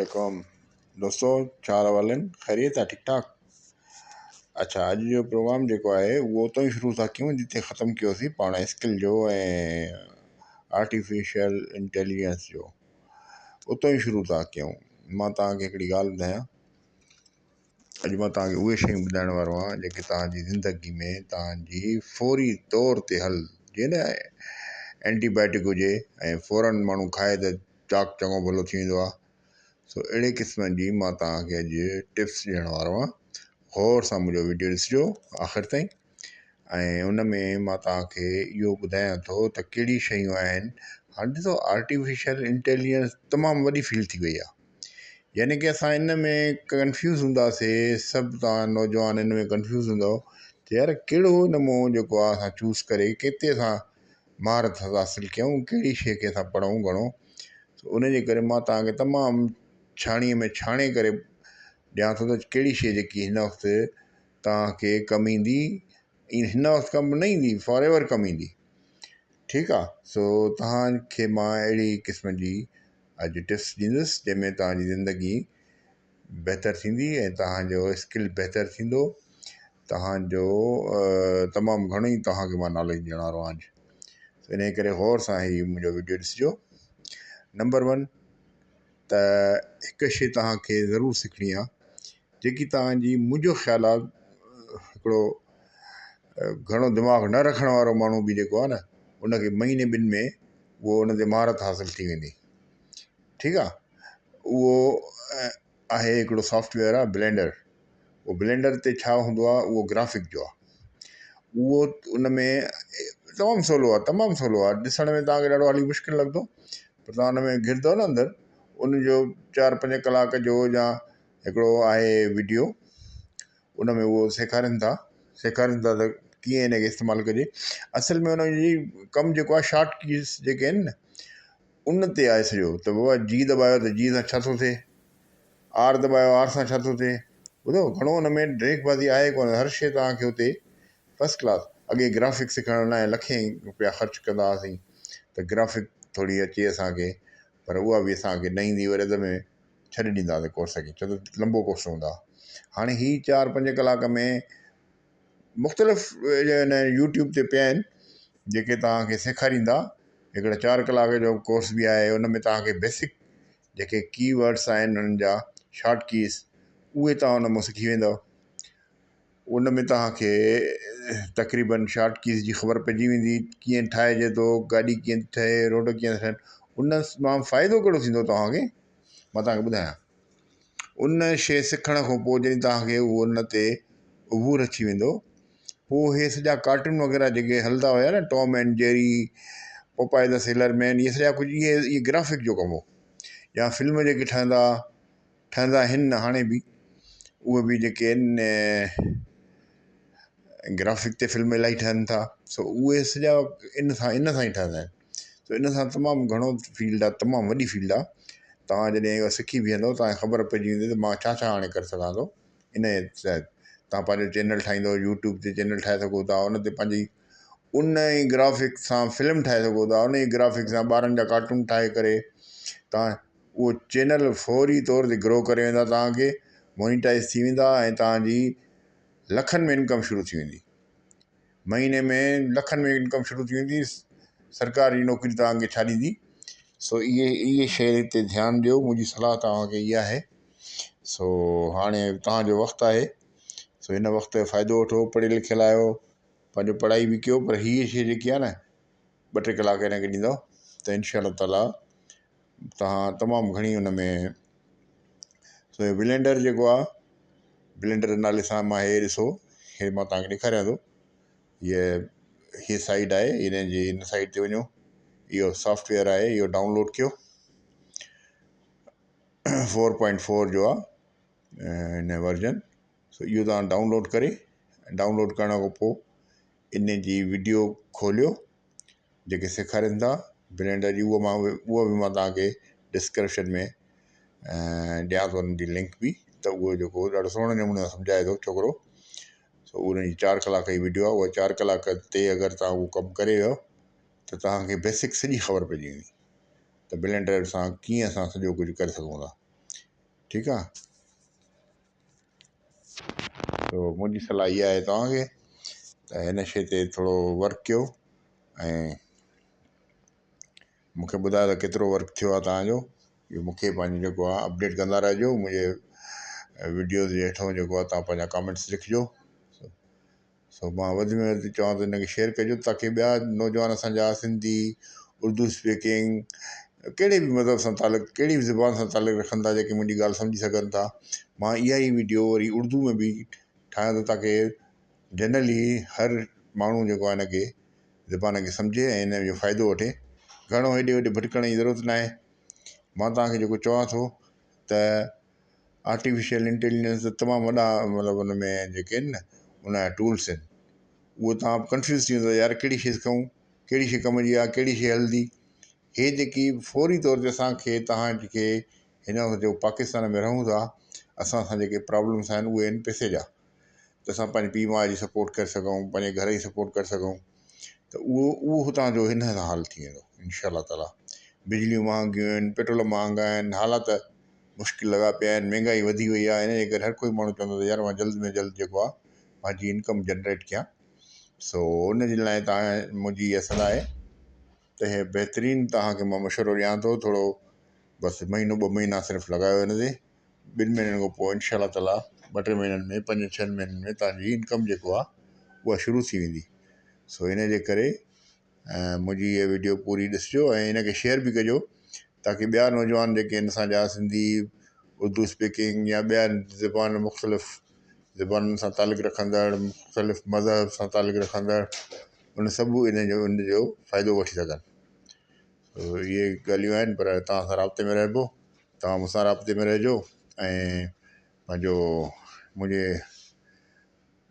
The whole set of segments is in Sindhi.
عليڪم دوستو ڇا حال احوال آهن خيريت آ ٺيڪ ٺاڪ اڇا اڄ جو پروگرام جيڪو آهي اهو اتان ئي شروع ٿا ڪيون جتي ختم ڪيوسين پاڻ اسڪل جو ۽ آرٽيفيشل انٽيليجنس جو اتان ئي شروع ٿا ڪيون. مان توهان کي هڪڙي ڳالهه ٻڌايان، اڄ مان توهان کي اهي شيون ٻڌائڻ وارو آهيان جيڪي توهان جي زندگي ۾ توهان جي فوري طور تي حل، جيئن نه اينٽي بائيوٽڪ هجي ۽ فورن ماڻهو کائي ته چاڪ چڱو ڀلو ٿي ويندو آهي، سو اهڙي قسم جي مان توهان کي اڄ ٽپس ڏيڻ وارو آهيان. غور سان منهنجو ويڊيو ڏسجو آخر تائين ۽ ان ۾ مان توهان کي اهو ٻڌايان ٿو ته ڪهڙي شيون آهن. هاڻي ڏسو آرٽيفيشل انٽيليجنس تمام وڏي فيلڊ ٿي وئي آهي، يعني ڪي اسان ان ۾ ڪنفيوز هونداسي، سڀ توهان نوجوان ان ۾ ڪنفيوز هوندؤ ته يار ڪهڙو ان مون جيڪو آهي اسان چوز ڪري ڪيتي اسان مهارت حاصل ڪيون، ڪهڙي شيء کي اسان پڙهون گهڻو. سو ان جي ڪري مان توهان کي تمام ڇاڻيء ۾ ڇاڻي ڪري ڏيان ٿو ته ڪهڙي شيء جيڪي هن وقت توهان کي ڪم ايندي، ۽ هن وقت ڪم نه ايندي، فار ايور ڪم ايندي. ٺيڪ آ، سو توهان کي مان اهڙي قسم جي اڄ ٽپس ڏيندس جنهن ۾ توهان جي زندگي بهتر ٿيندي ۽ توهان جو اسڪل بهتر ٿيندو. توهان جو تمام گهڻو ئي توهان کي مان ناليج ڏيڻ وارو آهيان اڄ، انهي ڪري غور سان هي منهنجو ويڊيو ڏسجو. نمبر ون ته هڪ شي توهان کي ضرور سکڻي آهي جيڪي توهان جي، منهنجو خيال آهي هڪڙو گهڻو دماغ نه رکڻ وارو ماڻهو به جيڪو آهي نه ان کي مهيني ٻن ۾ اهو ان تي مهارت حاصل ٿي ويندي. ٺيڪ آ، اهو آهي هڪڙو سافٽ ويئر آ بلينڊر. اهو بلينڊر تي ڇا هوندو آ، اهو گرافڪ جو آ، اهو ان ۾ تمام سولو آ، تمام سولو آ، ڏسڻ ۾ توهان کي ڏاڍو هلي مشڪل لڳندو پر توهان ان ۾ گهرندو نه اندر، ان جو چار پنج ڪلاڪ جو يا هڪڙو آهي وڊيو، ان ۾ اهو سيکارين ٿا، سيکارين ٿا ته ڪيئن ان کي استعمال ڪجي. اصل ۾ ان جي ڪم جيڪو آ شارٽ ڪيز جيڪي آهن نه ان تي آهي سڄو، ته بابا جي دٻايو ته جي سان ڇا ٿو ٿئي، آر دٻايو آر سان ڇا ٿو ٿئي. ٻڌو گهڻو ان ۾ ڊريڪ بازي آهي ڪونه، هر شيء توهان کي اتي فرسٽ ڪلاس. اڳي گرافڪ سکڻ لاء لکين روپيا خرچ ڪندا هئاسين ته گرافڪ ٿوري اچي اسان کي، پر اها به اسان کي نه ايندي، وري اڌ ۾ ڇڏي ڏيندا هئاسين ڪورس کي، ڇو ته لنبو ڪورس هوندو آهي. هاڻي هي چار پنج ڪلاڪ ۾ مختلف يوٽيوب تي پيا آهن جيڪي توهان کي سيکاريندا. هڪڙا چار ڪلاڪ جو ڪورس به آهي، ان ۾ توهان کي بيسڪ جيڪي ڪي ورڊس آهن انهن جا شارٽ ڪيز اهي توهان ان مان سکي ويندؤ. ان ۾ توهان کي تقريبن شارٽ ڪيز جي خبر پئجي ويندي، ڪيئن ٺاهجي ٿو، گاڏي ڪيئن ٿي ٺهي، روڊ ڪيئن ٿا ٺهن. ان مان فائدو ڪهڙو ٿيندو توهان کي مان توهان کي ٻڌايان. ان شيء سکڻ کان پوء جڏهن توهان کي اهو ان تي عبور اچي ويندو، پوء اهي سڄا ڪارٽون وغيره جيڪي هلندا هيا نه، Tom and Jerry, Popeye the sailor man, اهي سڄا ڪجهه اهي اهي گرافڪ جو ڪم هو. يا فلم جيڪي ٺهندا ٺهندا آهن هاڻي به، اهي به جيڪي آهن گرافڪ تي فلم الاهي ٺهن ٿا، سو اهي سڄا ان سان ان سان ئي ٺهندا آهن. سو ان سان تمام گهڻو فيلڊ آهي، تمام وڏي فيلڊ آهي. توهان جڏهن اها سکي بيهندو توهان کي خبر پئجي ويندي ته مان ڇا ڇا هاڻي ڪري سگهان ٿو. ان تحت توهان پنهنجو چينل ٺاهيندو، يوٽيوب تي چينل ٺاهي سگهو ٿا، ان تي پنهنجي ان ئي گرافڪ سان فلم ٺاهي سگهو ٿا، ان ئي گرافڪ سان ٻارن جا ڪارٽون ٺاهي ڪري توهان اهو چينل فوري طور تي گرو ڪري ويندا، توهان کي مونيٽائز ٿي ويندا ۽ توهان جي لکن ۾ انڪم شروع ٿي ويندي. مهيني ۾ لکن ۾ انڪم شروع ٿي ويندي، سرڪاري نوڪري توهان کي ڇا ڏيندي. سو اهي اهي شيء تي ڌيان ڏيو، منهنجي صلاح توهان کي اها آهي. سو هاڻي توهان جو وقت آهي، سو هن وقت جو فائدو وٺو، پڙهيل لکيل آهيو، پنهنجو پڙهائي به ڪيو، پر هيء شيء جيڪي آهي نه ٻه ٽي ڪلاڪ هن کي ڏيندؤ ته انشاء الله تعاليٰ توهان تمام گهڻي ان ۾. سو هي بلينڊر جيڪو آهي، بلينڊر نالي سان مان هي ڏسو، هي مان توهان کي ڏيکاريان ٿو. هيء هي سائيٽ آهي، هن جي هن سائيٽ تي وڃو، اهو سافٽ ويئر آهي، اهو ڊائونلوڊ ڪيو. فور پوائنٽ فور جو آهي هن ورجن. سو اهو توهان ڊائونلوڊ ڪري، ڊائونلوڊ ڪرڻ کان پوء ان جي وڊيو کوليو جيڪي سيکارين ٿا بلينڊر جي، اهو مان اهو به مان توهان کي ڊسڪرپشن ۾ ڏيان ٿو ان جي لنڪ به، ته اهو جيڪو ڏاڍو سهڻي نموني سان سمجهائي ٿو ڇوڪرو. سو ان جي چار ڪلاڪ جي وڊيو آهي، اها چار ڪلاڪ تي اگر توهان اهو ڪم ڪري ويو ته توهان کي بيسڪ سڄي خبر پئجي ويندي ته بلينڊر سان ڪيئن اسان سڄو ڪجهه ڪري سگهون ٿا. ٺيڪ آ سو منهنجي صلاح اها آهي توهان کي ته هن شي تي ٿورو ورڪ ڪيو ۽ مون کي ٻڌايو ته ڪيترو ورڪ ٿيو آهي توهان جو اهو مون کي پنهنجو جيڪو آهي اپڊيٽ ڪندا رهجو منهنجي وڊيوز جي هيٺون جيڪو آهي توهان پنهنجا ڪامينٽس لکجو. سو مان وڌ ۾ وڌ چوان ٿو هن کي شيئر ڪجو تاڪي ٻيا نوجوان اسان جا سنڌي اردو اسپيڪنگ ڪهڙي به مذهب سان تعلق ڪهڙي به زبان سان تعلق رکن ٿا جيڪي منهنجي ڳالهه سمجهي سگهن ٿا مان اها ئي وڊيو وري اردو ۾ به ٺاهيان ٿو تاڪي جنرلي هر ماڻهو جيڪو آهي هن کي زبان کي سمجهي ۽ ان جو فائدو وٺي. گهڻو هيڏي هوڏي ڀٽڪڻ جي ضرورت ناهي. مان توهان کي جيڪو چوان ٿو ته آرٽيفيشل انٽيليجنس ته تمام وڏا مطلب ان ۾ جيڪي آهن نه ان جا ٽولس آهن اهو توهان ڪنفيوز ٿي ويندو يار ڪهڙي شي سکون ڪهڙي شي ڪم جي آهي ڪهڙي شي هلندي هي جيڪي فوري طور تي اسانکي توهان کي هن وقت جو پاڪستان ۾ رهون ٿا اسان سان جيڪي پرابلمس آهن اهي آهن پئسي جا ته اسان پنهنجي پيء ماء جي سپورٽ ڪري سگهون پنهنجي گهر جي سپورٽ ڪري سگهون ته اهو اهو هتان جو هن سان حل ٿي ويندو انشاء الله تعاليٰ بجليون مهانگيون آهن پيٽرول مهانگا آهن حالات مشڪل لڳا پيا آهن مهنگائي وڌي وئي آهي ان جي ڪري هر ڪوئي ماڻهو چوندو ته يار مان جلد ۾ جلد جيڪو آهي پنهنجي انڪم جنريٽ ڪيان سو ان جي لاء تان منهنجي اها صلاح آهي ته هي بهترين توهان کي مان مشورو ڏيان ٿو ٿورو بس مهينو ٻه مهينا صرف لڳايو ان تي ٻن مهينن کان پوء انشاء الله تعاليٰ ٻه ٽي مهينن ۾ پنجن ڇهن مهينن ۾ توهان جي انڪم جيڪو آهي اها شروع ٿي ويندي سو ان جي ڪري منهنجي هيء وڊيو پوري ڏسجو ۽ ان کي شيئر به ڪجو تاڪي ٻيا نوجوان جيڪي آهن اسان جا سنڌي اردو اسپيڪنگ يا ٻيا زبان مختلف زبانن سان تعلق رکندڙ مختلف مذهب سان تعلق رکندڙ ان سڀ ان جو ان جو فائدو وٺي سگهن اهي ڳالهيون آهن پر توهان سان رابطي ۾ رهبو توهان مون سان رابطي ۾ رهجو ۽ پنهنجو منهنجي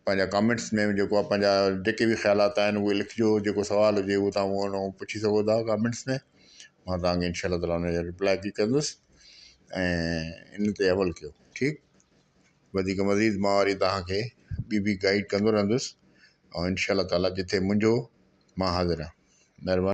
پنهنجا ڪامينٽس ۾ جيڪو آهي پنهنجا جيڪي به خيالات آهن اهي لکجو جيڪو سوال هجي اهو توهان مون وٽان پڇي سگهو ٿا ڪامينٽس ۾ مان توهان کي انشاء الله تعاليٰ ان جو رپلائي به ڪندس ۽ ان تي عمل ڪيو ٺيڪ وڌيڪ مزيد مان وري توهان کي ٻي به گائيڊ ڪندو رهندس ۽ انشاء الله تعاليٰ جتي منهنجو مان حاضر آهيان مهرباني.